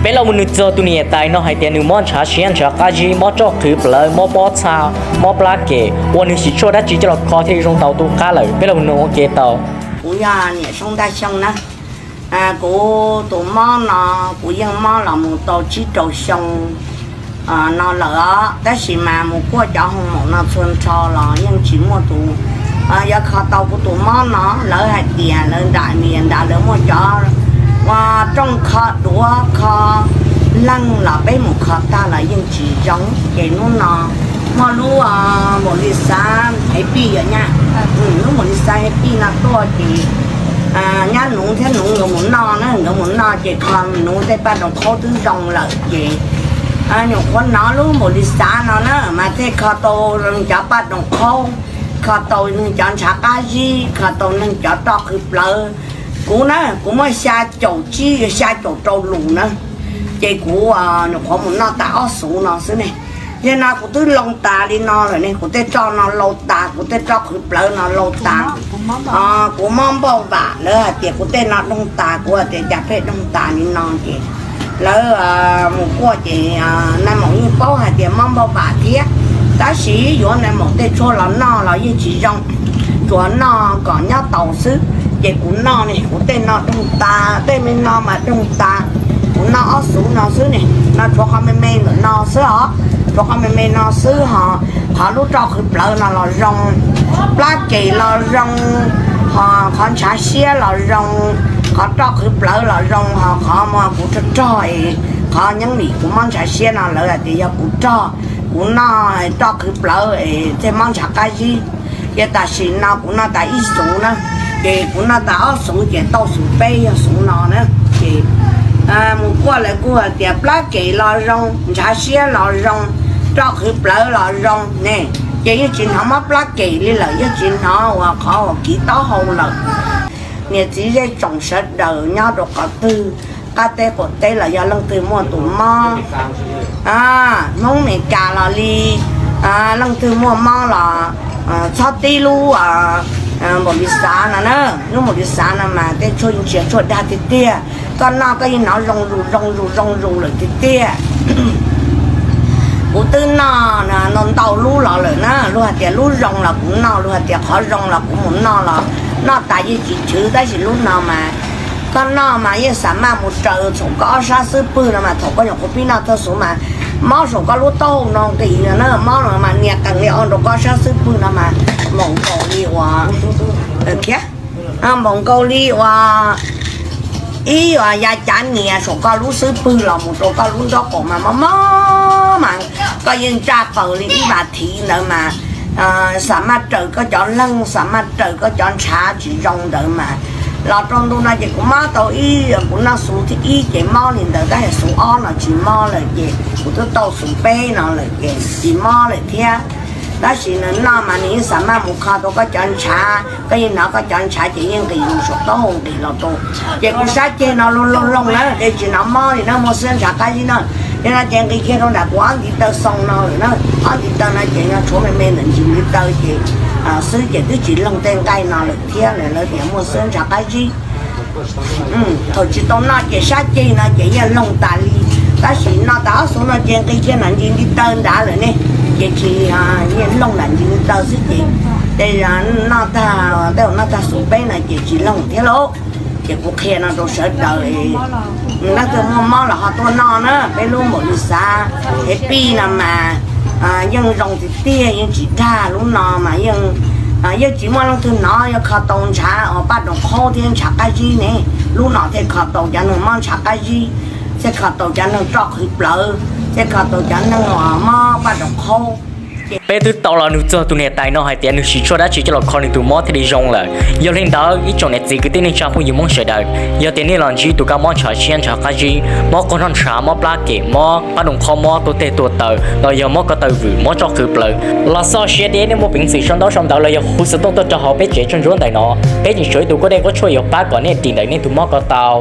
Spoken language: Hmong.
Peb los mus nug txog tus niam tais no hais tias nws mob ntshav siab ntshav qab zib, mob roj qhwv plawv, mob pob txha, mob plab kem, uas nws siv tshuaj dab tsi coj los kho thiaj li zoo tau tus qab lawm. Peb los mus nug ua ke tau. Kuv yog niam Soob Ntaj Xyooj na. Kuv tus mob no kuv yeej mob los mus tau tsib rau xyoo no lawm os, tab sis mas mus kuaj cov hoo maum no txhua nrho los yeej tsis muaj tus yuav kho tau kuv tus mob no. Lawv hais tias lawv nram nias nrad lawv muaj cov ua rooj kho duav kho leeg los peb mus kho tag los yeej tsis zoo. Ces hnub no muaj lub npaum li xav hev pij yom nyab, lub npaum li xav hev pij no tuaj ces nyab nuv thiab nuv nkawd mus noj na, nkawd mus noj ces kho nuv tej paj rooj qhaub twb zoo lawm ces nyuam qhuav hnov lub npaum li xav no na mas thiaj kho tau cov paj rooj qhaub, kho tau neeg cov ntshav qab zib, kho tau neeg cov roj qhwv plawv. Kuv na kuv muaj xya caum tsib xya caum rau lus na, ces kuv nyuam qhuav mus noj tas ob xuv no xwb ne. Yog no kuv twb laus tas li no lawm ne, kuv tej roj no laus tas, kuv tej roj qhwv plawv no laus tas. Kuv mob npauj vam, lawv hais tias kuv tej no doog tas, kuv hais tias cas pheej doog tas li no ces lawv mus kuaj ces nais maum yeej paub hais tias mob npauj vam thiab, tab sis yuav nais maum tej tshuaj los noj los yeej tsis zoo, tsuas noj kom nyob taus xwb. Ces kuv noj ne kuv tej no doog tas, tej me no mas doog tas. Kuv noj ob xuv no xwb ne, no tshuav qhov me me ntawm no xwb os, tshuav qhov me me no xwb ho qhov lub roj qhwv plawv no los zoo, plab kem los zoo, ho qhov ntshav siab los zoo, qhov roj qhwv plawv los zoo, ho qhov muaj kuv rog rog, qhov nyob nim kuv mob ntshav siab no lawv hais tias yog kuv rog, kuv noj roj qhwv plawv thiaj mob ntshav qab zib. Ces tam sim no kuv noj tas ib xuv na, ces kuv noj tas ob xuv ces tau xuv peb yog xuv no na. Ces mus kuaj lawv kuj hais tias plab kem los zoo, ntshav siab los zoo, roj qhwv plawv los zoo ne, ces yeej tsis hnov mob plab kem li lawm, yeej tsis hnov uas qhov uas kiv taub hau lawm. Niam txiv zej tsoom sawv daws nyob rau qhov twg, qab teb qaum teb los yog leej twg muaj tus mob, Hmoob Mes Kas los li, leej twg muaj mob los txhob tib lub npaum li xav no na, lub npaum li xav no mas tej tshuaj yeej tsis yog tshuaj dag tiag tiag. Koj noj koj yeej hnov zoo zus zoo zus zoo zus lawm tiag tiag. Kuv twb noj ntau ntau lub los lawm na, luag hais tias lub zoo los kuv noj, luag hais tias qhov zoo los kuv mus noj los noj tas yeej tsis chwv, tab sis lub no mas koj noj mas yeej xam maj mus raws txhaum koj ob sab xub pwg no mas thaum koj nyuam qhuav pib noj tag xuv mas mob saum koj lub taub hau no nqis no na, mob no mas nias qees li ob rau koj sab xub pwg no mas npaum nkaus li uas, khiav, npaum nkaus li uas ib uas ya cav nias saum koj lub xub pwg los mus rau koj lub nraub qaum mas mob mob mas koj yeej ntsaj qaws li ib vas thiv ntawd mas xam maj raws koj cov leeg, xam maj raws koj cov ntshav tsis zoo ntawd mas. Los rau ntu no ces kuv mob tau ib, kuv noj xuv thib ib ces mob li ntawd, tab sis xuv ob no tsis mob lawm ces kuv twb tau xuv peb no lawm ces tsis mob lawm thiab. Tab sis nws noj mas nws yeej xam maj mus kho tau koj cov ntshav, koj yeej hnov koj cov ntshav ces yeej nqis zus saum taub hau nqis los rau. Ces kuv sab ceg no loog loog loog na ces tsis hnov mob li na, muaj xwb ntshav qab zib na. Yog no ces nqis kiag rau nram kuv ob ntiv taw xoo no lawm na, ob ntiv taw no ces no tshuav me me ntawm ntsis ntiv taw ces xwb ces twb tsis loog tej nqaij no lawm thiab, lawv tias muaj xwb ntshav qab zib. Thaum tsis tau noj ces sab ceg no ces yeej loog tas li, tab sis noj tas ob xuv no ces nqis kiag nram ntsis ntiv taw nrad lawm ne, ces tsis, yeej loog nram ntsis ntiv taw xwb ces tej noj tag, tej zaum noj tag xuv peb no ces tsis loog thiab lauj. Ces kuv qhia no rau sawv daws, leej twg muaj mob los ho tuaj noj na, peb lub npaum li xav hev pij no mas yeej zoo tiag tiag, yeej tsis dag lub no mas yeej, yeej tsis muaj leej twg hnov yuav kho tau ntshav uas paj roos qhaub thiab ntshav qab zib ne. Lub no thiaj kho tau cov neeg mob ntshav qab zib, thiaj kho tau cov neeg roj qhwv plawv, thiaj kho tau cov neeg uas mob paj roos qhaub. Peb twb tau los nug txog tus niam tais no hais tias nws siv tshuaj dab tsi coj los kho nws tus mob thiaj li zoo lawm. Yog li ntawd ib tsoom niam txiv kwv tij neej tsa phooj ywg Hmoob sawv daws, yog tias nej los ntsib tus kab mob ntshav siab ntshav qab zib, mob qaug noj ntshav, mob plab kem, mob paj roos qhaub, mob tuag teg tuag taw, los yog mob ko taw vwm, mob roj qhwv plawv, los txhob siab deb, nej muaj peev xwm sau ntaub sau ntawv los yog hu xov tooj tuaj rau hauv peb tsev tshuaj ntsuab ntawm no, peb tseem tshuav ib tug kuab dej kuab tshuaj yuav pab kom nej dim ntawm nej tus mob ko tau.